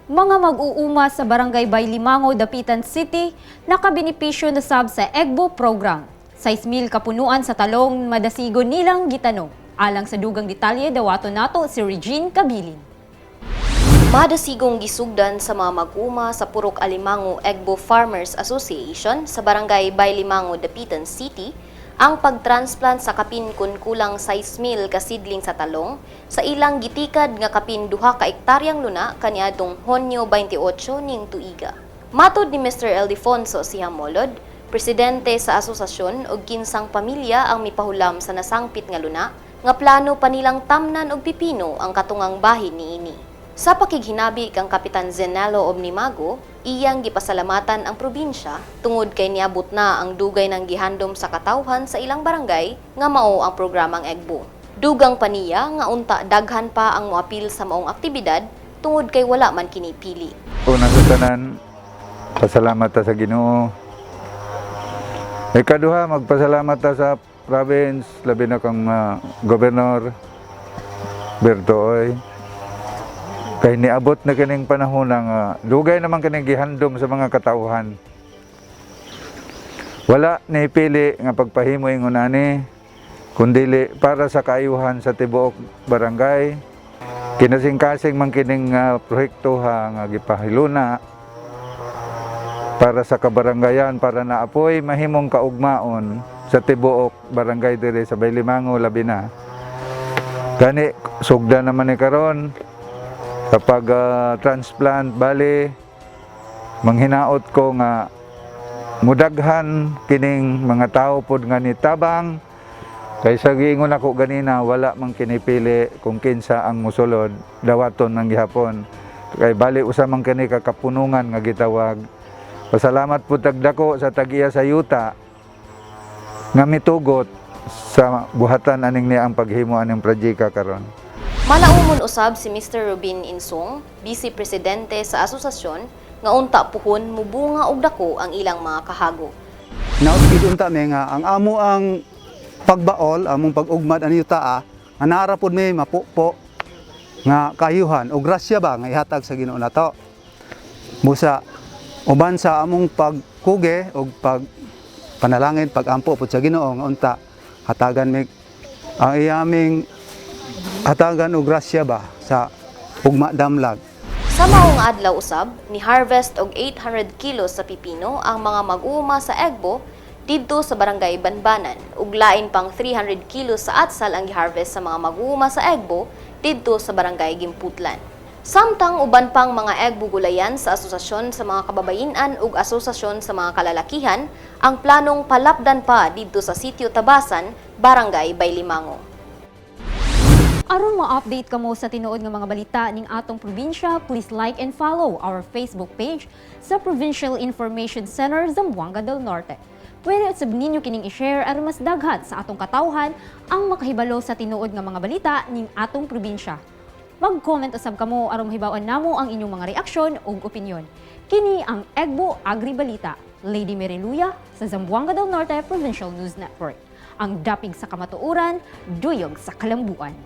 Mga mag-uuma sa Barangay Baylimango, Dapitan City, nakabenepisyo na sab sa EGBO program. 6,000 kapunuan sa talong madasigo nilang gitanom. Alang sa dugang detalye, dawato nato si Regine Kabilin. Madasigong gisugdan sa mga mag-uma sa Purok Alimango Egbo Farmers Association sa Barangay Baylimango, Dapitan City ang pagtransplant sa kapin kun kulang 6,000 ka seedling sa talong sa ilang gitikad nga kapin 2 ka ektaryang luna kaniadtong Hunyo 28 ning tuiga. Matod ni Mr. Eldefonso Sihamolod, presidente sa asosasyon og kinsang pamilya ang mipahulam sa nasangpit nga luna nga plano pa nilang tamnan og pipino ang katungang bahin niini. Sa pakighinabi kang Kapitan Zenelo Omnimago, iyang gipasalamatan ang probinsya tungod kay niabot na ang dugay ng gihandom sa katawhan sa ilang barangay nga mao ang programang EGBO. Dugang pa niya nga unta daghan pa ang moapil sa maong aktibidad tungod kay wala man kini pili. Una sa tanan, pasalamat ta sa Ginoo. Ikaduha, magpasalamat ta sa province, labi na kang Gobernador Berto Oy. Kay niabot na kining panahon nga dugay naman kining gihandom sa mga katawhan. Wala ni pili nga pagpahimo ingon ani, kundili para sa kaayuhan sa tibuok barangay. Kinasingkasing man kining proyekto ha nga gipahiluna para sa kabarangayan, para naapoy mahimong kaugmaon sa tibuok barangay diri sa Baylimango labi na. Gani sugda naman ni karon kapag transplant, bali manghinaot ko nga mudaghan kining mga tao pod nga nitabang, kay sa giingon ako ganina, wala man kinipili kung kinsa ang musulod, dawaton man gihapon kay bali usa man kini ka kapunungan nga gitawag. Pasalamat po tagdako sa tag-iya sa yuta nga mitugot sa buhatan aning niya ang paghimo aning projeka karon. Malaumon usab si Mr. Rubin Insong, vice presidente sa asosasyon, nga unta puhon mubunga og dako ang ilang mga kahago. Naot gid unta mi nga ang amo ang pagbaol, among pag-ugmad ani yuta, nga naara pod mi mapupo nga kaayuhan o grasya ba nga ihatag sa Ginoo nato. Busa uban sa among pagkuge og pag panalangin, pagampo pod sa Ginoo nga unta hatagan mi ang iyaming hatagan og grasya ba sa ugma damlag. Sa maong adlaw usab, ni harvest og 800 kilos sa pipino ang mga mag-uuma sa Egbo didto sa Barangay Banbanan ug lain pang 300 kilos sa atsal ang giharvest sa mga mag-uuma sa Egbo didto sa Barangay Gimputlan. Samtang uban pang mga Egbo gulayan sa asosasyon sa mga kababayen-an ug asosasyon sa mga kalalakihan ang planong palapdan pa didto sa Sitio Tabasan, Barangay Baylimango. Aron ma-update kamo sa tinuod nga mga balita ning atong probinsya, please like and follow our Facebook page sa Provincial Information Center, Zamboanga del Norte. Pwede usab ninyo kining i-share aron mas daghan sa atong katawhan ang makahibalo sa tinuod nga mga balita ning atong probinsya. Mag-comment usab kamo aron mahibaw-an namo ang inyong mga reaksyon ug opinyon. Kini ang Egbo Agri Balita. Lady Meriluya sa Zamboanga del Norte Provincial News Network. Ang dapig sa kamatuoran, duyog sa kalambuan.